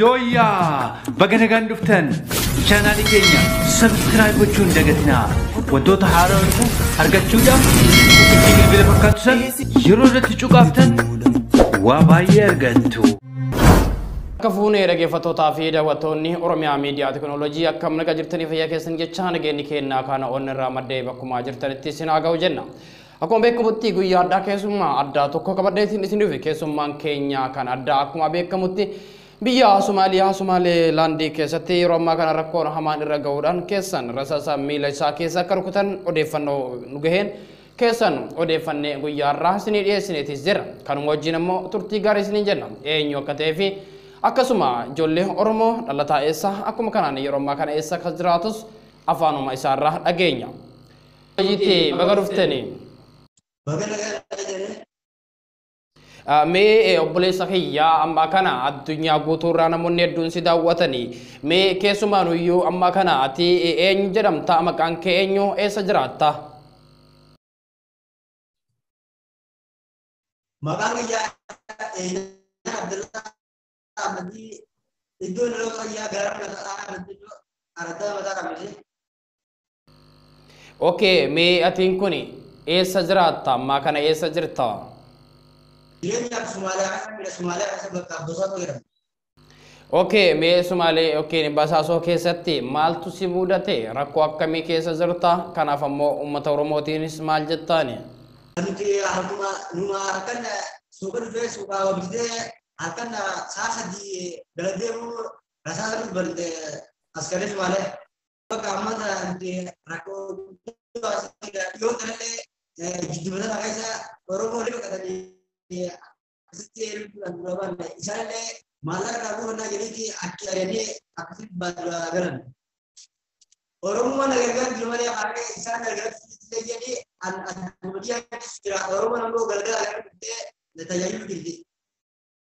Yooyyaa! Baga nagaan dhuftan chaanaalii keenya subscribe gochuun hin dagatinaa. Wantoota haaraa dhufu argachuudhaaf itti bilbila fakkaatu san yeroo irratti cuqaaftan waa baay'ee argattu. Akka fuunee dhaggeeffattootaa fi daawwattoonni Oromiyaa Miidiyaa Teekinooloojii akkam nagaa jirtanii fayyaa keessan jecha nageenyi kennaa kana onni irraa maddee bakkuma jirtanitti isin haa ga'u jenna. Akkuma beekamutti guyyaa addaa keessummaa addaa tokko qabadheetiin isin dhufe keessummaan keenya kan addaa akkuma beekamutti biyya Somaaliyaa Somaalilaandii keessatti yeroo ammaa kana rakkoon hamaan irra gahuudhaan keessan rasaasa miila isaa keessa akka rukutan odeeffannoo nu gaheen keessan odeeffannee guyyaa irraa isinii dhiyeessineetis jira. Kanuma wajjin immoo turtii gaarii isiniin jenna. Eenyu akka ta'ee fi akkasuma ijoollee Oromoo dhalataa eessa akkuma kanaan yeroo ammaa kana eessa akka jiraatus afaanuma isaarraa dhageenya. Hojiitti baga dhuftanii. Baga nagaa Mee obboleessa kiyyaa ammaa kana addunyaa guutuurraa namoonni hedduun si daawwatanii mee keessumaanuyyuu ammaa kana ati eenyu jedhamta maqaan kee eenyu eessa jiraatta? Maqaan kiyyaa Eenyaa Abdallaa Ahmadii iddoo dhaloota kiyyaa gara mataa araddaa mataa qabise. Okay, mee atiin kun eessa jiraatta ammaa kana eessa jirta? Jireenyaaf Somaaliyaa keessa biyya Somaaliyaa keessa bakka Bosaasoo jedhama. Okay, mee Somaalee yookiin Basaasoo keessatti maaltu si mudate? Rakkoo akkamii keessa jirta? Kanaaf ammoo uummata Oromootiinis maal jettaani? Nuti harkuma numa harkan suuqa dhufee suuqaa bitee harkan sa'a sadii gara deemu rasaasa nuti barte askarii Somaaliyaa. Bakka amma nuti rakkoo dhiyoo kanallee jijjiirama keessa Oromoo illee baqatanii akkasitti dura baanne isaanillee maallaqa irraa buufannaa jedhaniiti achi ari'anii akkasitti galan. Oromoo na gargaaru jiru malee harree isaan gargaarutti jedhanii addunyaa jira. Oromoon ammoo galgala gara dhuftee na tajaajilu jirti.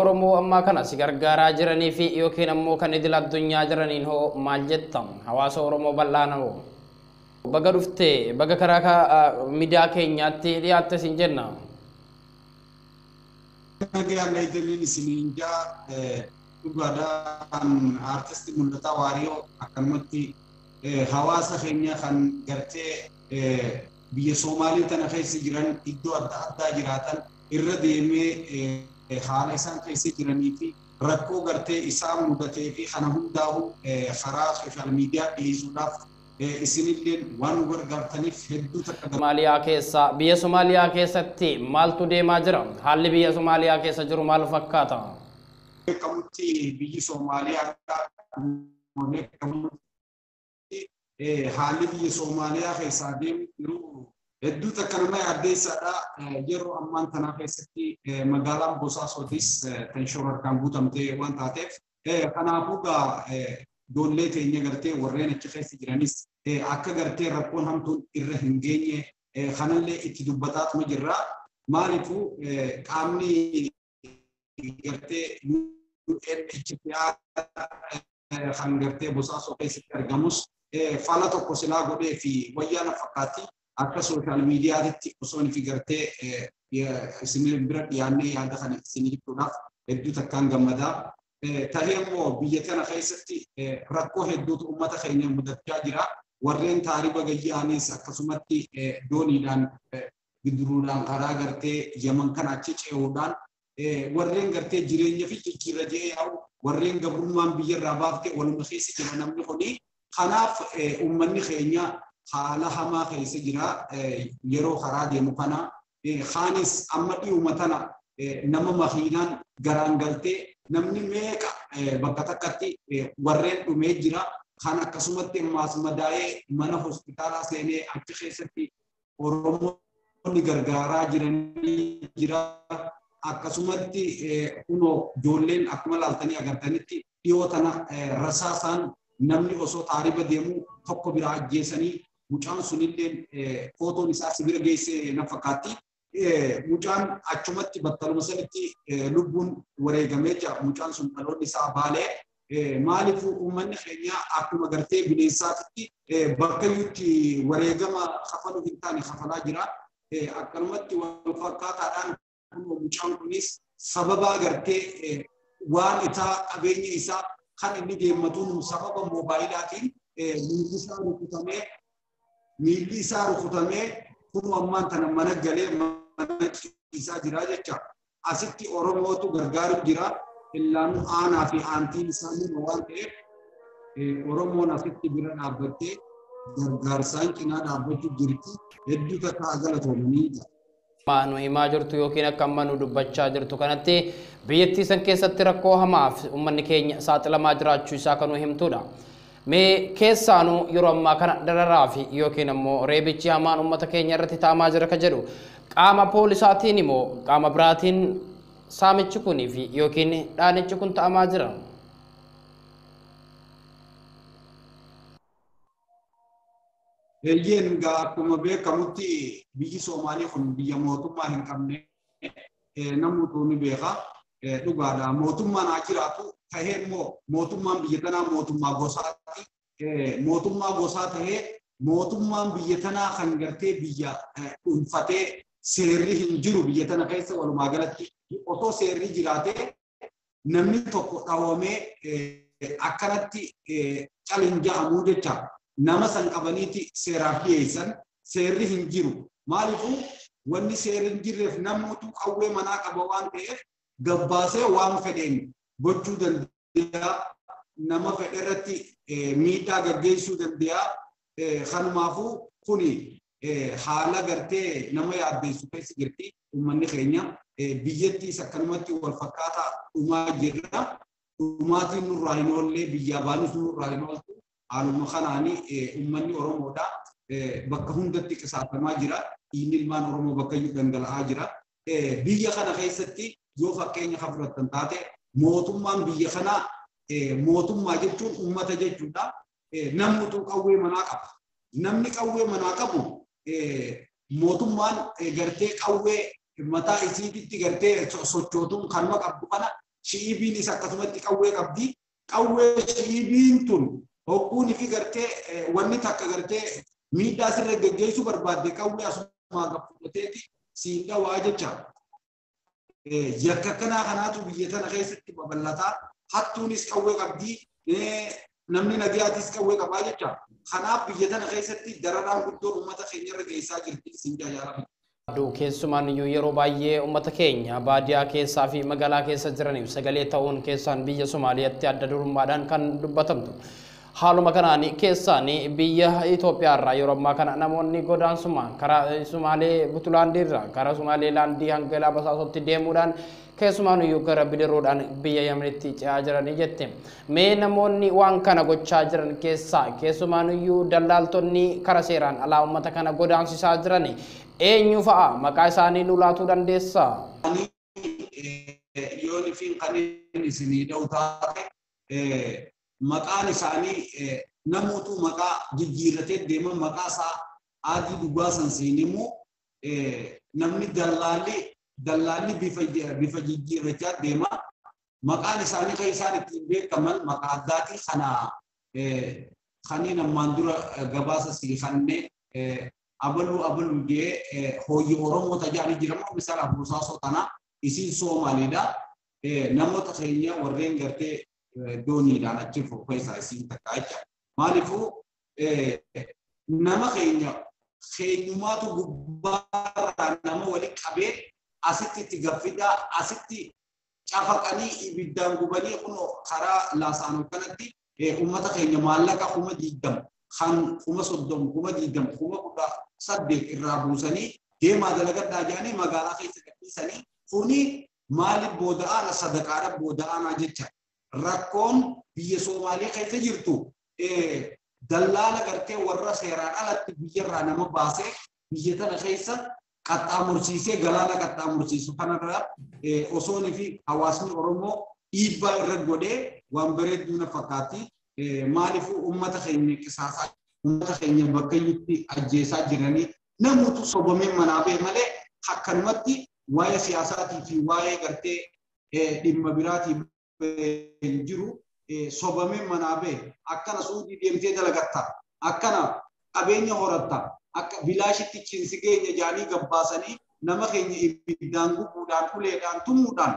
Oromoo ammaa kana si gargaaraa jiranii fi yookiin ammoo kan idil addunyaa jiraniin hoo maal jetta? Hawaasa Oromoo bal'aan hoo? Baga dhuftee baga karaa miidiyaa keenyaatti dhiyaatte siin jenna. Nagaan eegdaniin isiniin jaa dhugaadhaan aartisti Mul'ataa Waariyoo akkanumatti hawaasa keenya kan gartee biyya Soomaalii tana keessa jiran iddoo adda addaa jiraatan irra deemee haala isaan keessa jiranii fi rakkoo gartee isaan mudatee fi kana hundaa'u karaa sooshaal miidiyaa dhiyeessuudhaaf isinilleen waan nu gargaartaniif hedduu takka. Somaaliyaa keessa biyya Somaaliyaa keessatti maaltu deemaa jira? Haalli biyya Somaaliyaa keessa jiru maal fakkaata? Beekamutti biyyi Somaaliyaa beekamutti haalli biyya Somaaliyaa keessaa deemu jiru hedduu takka nama yaaddeessaadha. Yeroo ammaan tanaa keessatti magaalaan Bosaasootis tan shororkaan guutamtee waan taateef kanaafuu gaa ijoollee teenya gartee warreen achi keessa jiranis akka gartee rakkoon hamtuun irra hin geenye kanallee itti dubbataatuma jirra. Maaliifuu qaamni gartee UNHCR kan gartee Bosaasoo keessatti argamus fala tokko silaa godhee fi wayyaa na fakkaatti akka sooshaal miidiyaatitti osoo fi gartee isin bira dhiyaannee yaada kana isin ibsuudhaaf hedduu takkaan gammadaa. Tahee immoo biyya kana keessatti rakkoo hedduutu uummata keenya mudachaa jira. Warreen taariba gayyaanis akkasumatti dooniidhaan bidiruudhaan karaa gartee Yaman kana achi ce'uudhaan warreen gartee jireenya fi jijjiirra jedhee yaa'u warreen gabrummaan biyyarraa baafte waluma keessa jira namni kuni. Kanaaf uummanni keenya haala hamaa keessa jira yeroo karaa deemu kana. Kaanis amma dhiyuma tana nama makiinaan garaan galtee namni meeqa bakka takkatti warreen dhumee jira. Kan akkasumatti ammaas madaa'ee mana hospitaalaa seenee achi keessatti Oromoonni gargaaraa jiranii jira. Akkasumatti kunoo ijoolleen akkuma laaltanii agartanitti dhiyoo tana rasaasaan namni osoo taariba deemu tokko biraa ajjeesanii mucaan sunillee footoon isaa si bira geesse na fakkaatti. Mucaan achumatti battaluma sanitti lubbuun wareegamee jira. Mucaan sun dhaloonni isaa baalee maaliif uummanni keenya akkuma gartee bineensaatitti bakka iyyuutti wareegama kafaluu hin taane kafalaa jira. Akkanumatti wal fakkaataadhaan mucaan kunis sababa gartee Waan isaa qabeenya isaa kan inni deemmatuun sababa moobaayilaatiin miilli isaa rukutamee kun ammaan tana mana galee mana ciisaa jira jecha. Asitti Oromootu gargaaru jira. Illaanuu aanaa fi aantiin isaanii waan ta'eef Oromoon asitti bira dhaabbattee gargaarsaan cinaa dhaabbachuu jirti. Hedduu takka galatoomanii jira. Nu himaa jirtu yookiin akka amma nu dubbachaa jirtu kanatti biyyattii san keessatti rakkoo hamaaf uummanni keenya saaxilamaa jiraachuu isaa kan nu himtudha. Mee keessaanuu yeroo ammaa kana dararaa fi yookiin ammoo reebichi hamaan uummata keenya irratti ta'amaa jira ka jedhu qaama poolisaatiin immoo qaama biraatiin saamichi kunii fi yookiin dhaanichi kun ta'amaa jira. Eeyyeen egaa akkuma beekamutti biyyi Soomaalii kun biyya mootummaa hin qabne namoota ni beeka. Dhugaadha. Mootummaan haa jiraatu tahee immoo mootummaan biyya tanaa mootummaa gosaati. Mootummaa gosaa tahee mootummaan biyya tanaa kan gartee biyya dhuunfatee seerri hin jiru biyya tana keessa walumaa galatti otoo seerri jiraatee namni tokko dhawamee akkanatti calin jahamuu jecha. Nama san qabaniiti seeraaf dhiyeessan seerri hin jiru. Maaliifuu wanni seerri hin jirreef namoota qawwee manaa qaba waan ta'eef gabbaasee waan fedheen gochuu danda'a. Nama fedhe irratti miidhaa gaggeessuu danda'a. Kanumaafuu kuni haala gartee nama yaaddeessu keessa jirti uummanni keenya. Biyyattiis akkanumatti wal fakkaataa dhumaa jirra. Dhumaatiin nurraa hin oollee biyyaa baanus nurraa hin ooltu. Haaluma kanaani uummanni Oromoodha. Bakka hundatti qisaafamaa jira. Dhiigni ilmaan Oromoo bakka iyyuu dhangala'aa jira. Biyya kana keessatti yoo fakkeenya kan fudhattan taate mootummaan biyya kanaa mootummaa jechuun uummata jechuudha. Namni qawwee manaa qaba. Namni qawwee manaa qabu mootummaan gartee qawwee mataa isiititti gartee sochootuun kanuma qabdu kana shi'iibiinis akkasumatti qawwee qabdi. Qawwee shi'iibiin tun hogguun fi gartee wanni takka gartee miidhaa sirra geggeessuu barbaadde qawwee asumaa gafudhateeti siin dhawaa jecha. Yakka kanaa kanaatu biyya tana keessatti babal'ataa. Hattuunis qawwee qabdi, namni nagayaatis qawwee qabaa jecha. Kanaaf biyya tana keessatti dararaan guddoon uummata keenya irra geessaa jirti siin jaalladha. Keessumaan iyyuu yeroo baay'ee uummata keenya baadiyyaa keessaa fi magaalaa keessa jiraniif sagalee ta'uun keessaan biyya Somaaliyaatti adda durummaadhaan kan dubbatamtu. Haaluma kanaan keessaan biyya Itoophiyaa irraa yeroo ammaa kana namoonni godaansummaan karaa Sumaalee Butulaandii irraa karaa Sumaalee Laandii hanga Basaasootti deemuudhaan keessumaan iyyuu gara bidiruudhaan biyya Yemenitti ce'aa jiranii jette. Mee namoonni waan kana gochaa jiran keessaa keessumaan iyyuu dallaaltonni karaa seeraan alaa uummata kana godaansisaa jiran eenyu fa'a? Maqaa isaanii nu laatuu dandeessaa? Yoon fi kanneen isinii dha'u taate maqaan isaanii namootu maqaa jijjiirratee deeman maqaa isaa adii dhugaa san siin immoo namni dallaalli bifa jijjiirrachaa deema. Maqaan isaanii kan isaan ittiin beekaman maqaa addaatii kana kanneen ammaan dura gabaasa sii kanneen abaluu abaluu jee hooyyi Oromoo tajaajila jiramu misaala Bosaasoo tana isiin Soomaaliidha. Namoota keenya warreen gartee dooniidhaan achi keessaa isiin takka jecha. Maaliifuu nama keenya keenyumaatu gubbaarraa nama waliin qabee asitti itti gaffidaa asitti cafaqanii ibiddaan gubanii kun karaa laasaanoo kanatti uummata keenya maallaqa 20,000 kan 30,000 20,000 18,000 irraa buusanii deemaa dalagadhaa jedhanii magaalaa keessa gadhiisanii kuni maaliif booda'aana sadaqaadha booda'aanaa jecha. Rakkoon biyya Soomaalee keessa jirtu dallaala gartee warra seeraan alatti biyyarraa nama baasee biyya tana keessa qaxxaamursiisee galaana qaxxaamursiisu kanarraa osoonii fi hawaasni Oromoo dhiibbaa irra godhee waan bareedduu na fakkaatti. Maaliifuu uummata keenya qisaasaa uummata keenya bakka iyyutti ajjeesaa jiranii namoota sobomee manaa ba'e malee akkanumatti waa'ee siyaasaatii fi waa'ee gartee dhimma biraatii jiru sobomee manaa ba'e akkana suudii deemtee dalagatta akkana qabeenya horatta akka bilaashitti cinsi keenya jaanii gabbaasanii nama keenya ibiddaan gubuudhaan uleedhaan tumuudhaan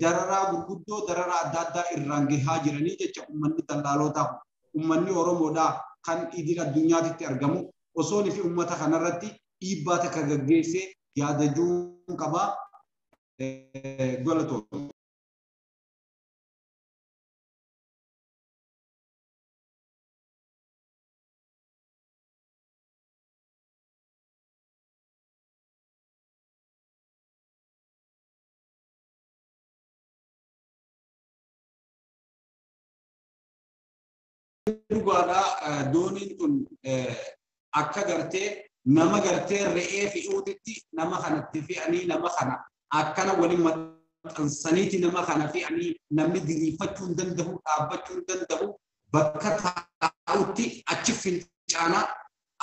Dararaa gurguddoo dararaa adda addaa irraan gahaa jiranii jecha uummanni dallaalotaa uummanni Oromoodhaa kan idil addunyaatitti argamu osoo fi uummata kanarratti dhiibbaa takka gaggeessee yaadachuu qabaa galatoomne. Dhugaadhaa dooniin kun akka gartee nama gartee re'ee fe'uutitti nama kanatti fe'anii nama kana akkana waliin maxxansaniiti nama kana fe'anii namni diriirfachuu hin danda'u dhaabbachuu hin danda'u bakka taa'utti achi fincaanaa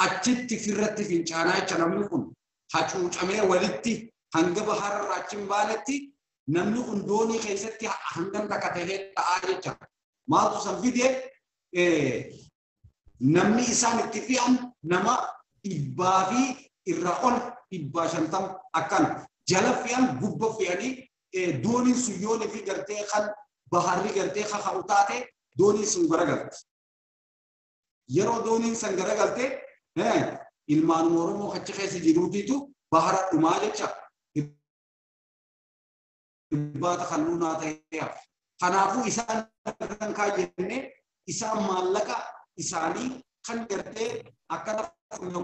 achitti firratti fincaanaa jecha namni kun hacuucamee walitti hanga bahararraa achi hin baanetti namni kun doonii keessatti hangam takka ta'ee ta'aa jecha maaltu san fidee namni isaan itti fe'an nama dhibbaa fi irraa ol 150 akkana jala fe'an gubba fe'anii dooniin sun yoonii fi gartee kan baharri gartee kaka'u taate dooniin sun garagalti. Yeroo dooniin sun garagalte ilmaan Oromoo achi keessa jiruutiitu bahara dhumaa jecha irbaata kan nuunaa ta'eef. Kanaafuu isaan kan kaayyannee isaan maallaqa isaanii kan gartee akkana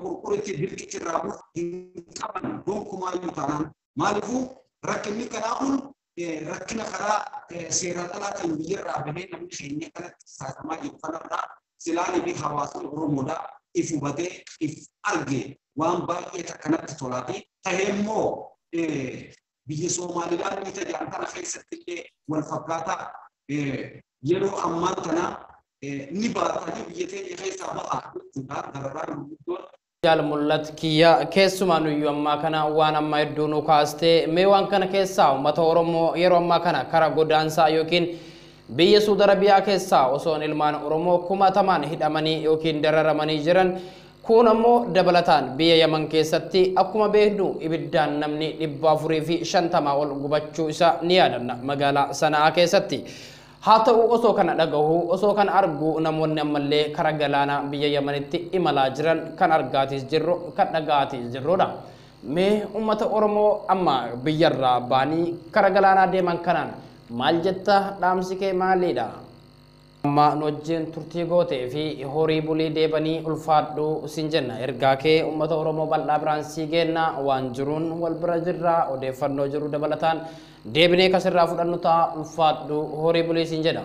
qurquritti dirqichi irraa bu'u hin qaban gonkumaayyuu taanaan. Maaliifuu rakkinni kanaa kun rakkina karaa seeraan alaatiin biyyarraa bahee namni keenya kanatti saaqamaa jiru kanarraa silaanii fi hawaasni Oromoodhaa if hubatee if arge waan baay'ee akkanatti tolaati. Tahee immoo biyya Somaalilaandii tajaan kana keessatti illee wal fakkaataa yeroo ammaan kana ni baatanii biyya teenya keessaa ba'a jechuudha dararaan gurguddoon. Jaal Mul'at Kiyya keessumaa nuyyuu ammaa kana waan amma hedduu nu kaastee mee waan kana keessaa uummata Oromoo yeroo ammaa kana karaa godaansaa yookiin biyya Suudi Arabiyaa keessaa osoon ilmaan Oromoo kumatamaan hidhamanii yookiin dararamanii jiran kun ammoo dabalataan biyya Yaman keessatti akkuma beeknu ibiddaan namni 450 ol gubachuu isaa ni yaadanna magaalaa Sana'aa keessatti. Haa ta'u osoo kana dhagahu osoo kana argu namoonni ammallee karaa galaanaa biyya Yamanitti imalaa jiran kan argaatis jirru kan dhagaatis jirrudha. Mee uummata Oromoo amma biyyarraa ba'anii karaa galaanaa deeman kanaan maal jetta dhaamsi kee maalidha? Amma nu wajjin turtii gootee fi horii bulii deebanii ulfaadhu sin jenna. Ergaa kee uummata Oromoo bal'aa biraan sii geenna waan jiruun wal bira jirra odeeffannoo jiru dabalataan deebinee kasirraa fudhannu ta'a ulfaadhu horii bulii sin jedha.